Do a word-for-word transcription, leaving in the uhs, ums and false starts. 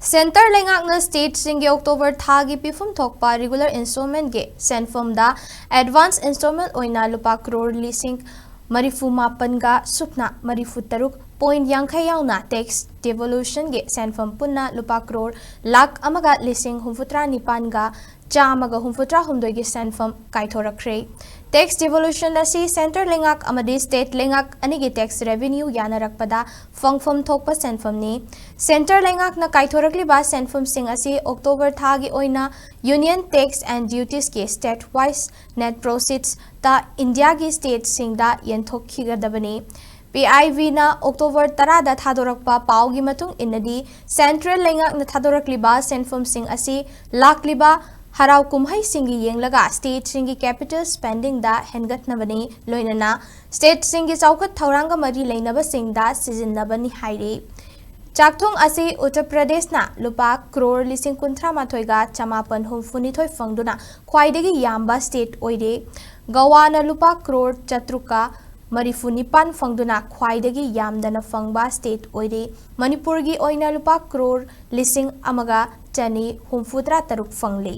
Centre ꯂꯩꯉꯥꯛꯅ stateꯁꯤꯡꯒꯤ October ꯊꯥꯒꯤ ꯄꯤꯐꯝ ꯊꯣꯛꯄ regular installmentꯒꯤ ꯁꯦꯟꯐꯝꯗ advance installment ꯑꯣꯏꯅ ꯂꯨꯄꯥ ꯀ꯭ꯔꯣꯔ ꯂꯤꯁꯤꯡ ꯃꯔꯤꯐꯨ ꯃꯥꯄꯟꯒ ꯁꯨꯞꯅ ꯃꯔꯤꯐꯨ ꯇꯔꯨꯛ point ꯌꯥꯡꯈꯩ ꯌꯥꯎꯅ tax devolutionꯒꯤ ꯁꯦꯟꯐꯝ ꯄꯨꯟꯅ ꯂꯨꯄꯥ ꯀ꯭ꯔꯣꯔ ꯂꯥꯈ ꯑꯃꯒ ꯂꯤꯁꯤꯡ ꯍꯨꯝꯐꯨꯇꯔꯥ ꯅꯤꯄꯥꯟꯒ ꯆꯥꯝꯃꯒ ꯍꯨꯝꯐꯨꯇꯔꯥ ꯍꯨꯝꯗꯣꯏꯒꯤ ꯁꯦꯟꯐꯝ ꯀꯥꯏꯊꯣꯔꯛꯈ꯭ꯔꯦ꯫ Tax devolution ꯑꯁꯤ centre ꯂꯩꯉꯥꯛ ꯑꯃꯗꯤ state ꯂꯩꯉꯥꯛ ꯑꯅꯤꯒꯤ tax revenue ꯌꯥꯅꯔꯛꯄꯗ ꯐꯪꯐꯝ ꯊꯣꯛꯄ ꯁꯦꯟꯐꯝꯅꯤ꯫ Centre ꯂꯩꯉꯥꯛꯅ ꯀꯥꯏꯊꯣꯔꯛꯂꯤꯕ ꯁꯦꯟꯐꯝꯁꯤꯡ ꯑꯁꯤ October ꯊꯥꯒꯤ ꯑꯣꯏꯅ Union Tax and Dutiesꯀꯤ state wise net proceedsꯇ ꯏꯟꯗꯤꯌꯥꯒꯤ stateꯁꯤꯡꯗ ꯌꯦꯟꯊꯣꯛꯈꯤꯒꯗꯕꯅꯤ꯫ PIBꯅ October ꯇꯔꯥꯗ ꯊꯥꯗꯣꯔꯛꯄ ꯄꯥꯎꯒꯤ ꯃꯇꯨꯡ ꯏꯟꯅꯗꯤ, central ꯂꯩꯉꯥꯛꯅ ꯊꯥꯗꯣꯔꯛꯂꯤꯕ ꯁꯦꯟꯐꯝꯁꯤꯡ ꯑꯁꯤ ꯂꯥꯛꯂꯤꯕ ꯍꯔꯥꯎ ꯀꯨꯝꯍꯩꯁꯤꯡꯒꯤ ꯌꯦꯡꯂꯒ stateꯁꯤꯡꯒꯤ capital spendingꯗ ꯍꯦꯟꯒꯠꯅꯕꯅꯤ, ꯂꯣꯏꯅꯅ stateꯁꯤꯡꯒꯤ ꯆꯥꯎꯈꯠ ꯊꯧꯔꯥꯡꯒ ꯃꯔꯤ ꯂꯩꯅꯕꯁꯤꯡꯗ ꯁꯤꯖꯤꯟꯅꯕꯅꯤ ꯍꯥꯏꯔꯤ꯫ ꯆꯥꯛꯊꯨꯡ ꯑꯁꯤ ꯎꯠꯇꯔ ꯄ꯭ꯔꯗꯦꯁꯅ ꯂꯨꯄꯥ ꯀ꯭ꯔꯣꯔ ꯂꯤꯁꯤꯡ ꯀꯨꯟꯊ꯭ꯔꯥ ꯃꯥꯊꯣꯏꯒ ꯆꯃꯥꯄꯟ ꯍꯨꯝꯐꯨ ꯅꯤꯊꯣꯏ ꯐꯪꯗꯨꯅ ꯈ꯭ꯋꯥꯏꯗꯒꯤ ꯌꯥꯝꯕ state ꯑꯣꯏꯔꯦ꯫ ꯒꯋꯥꯅ ꯂꯨꯄꯥ ꯀ꯭ꯔꯣꯔ ꯆꯥꯇ꯭ꯔꯨꯛꯀ ꯃꯔꯤꯐꯨ ꯅꯤꯄꯥꯟ ꯐꯪꯗꯨꯅ ꯈ꯭ꯋꯥꯏꯗꯒꯤ ꯌꯥꯝꯗꯅ ꯐꯪꯕ state ꯑꯣꯏꯔꯦ꯫ ꯃꯅꯤꯄꯨꯔꯒꯤ ꯑꯣꯏꯅ ꯂꯨꯄꯥ ꯀ꯭ꯔꯣꯔ ꯂꯤꯁꯤꯡ ꯑꯃꯒ ꯆꯅꯤ ꯍꯨꯝꯐꯨꯇꯔꯥ ꯇꯔꯨꯛ ꯐꯪꯂꯤ꯫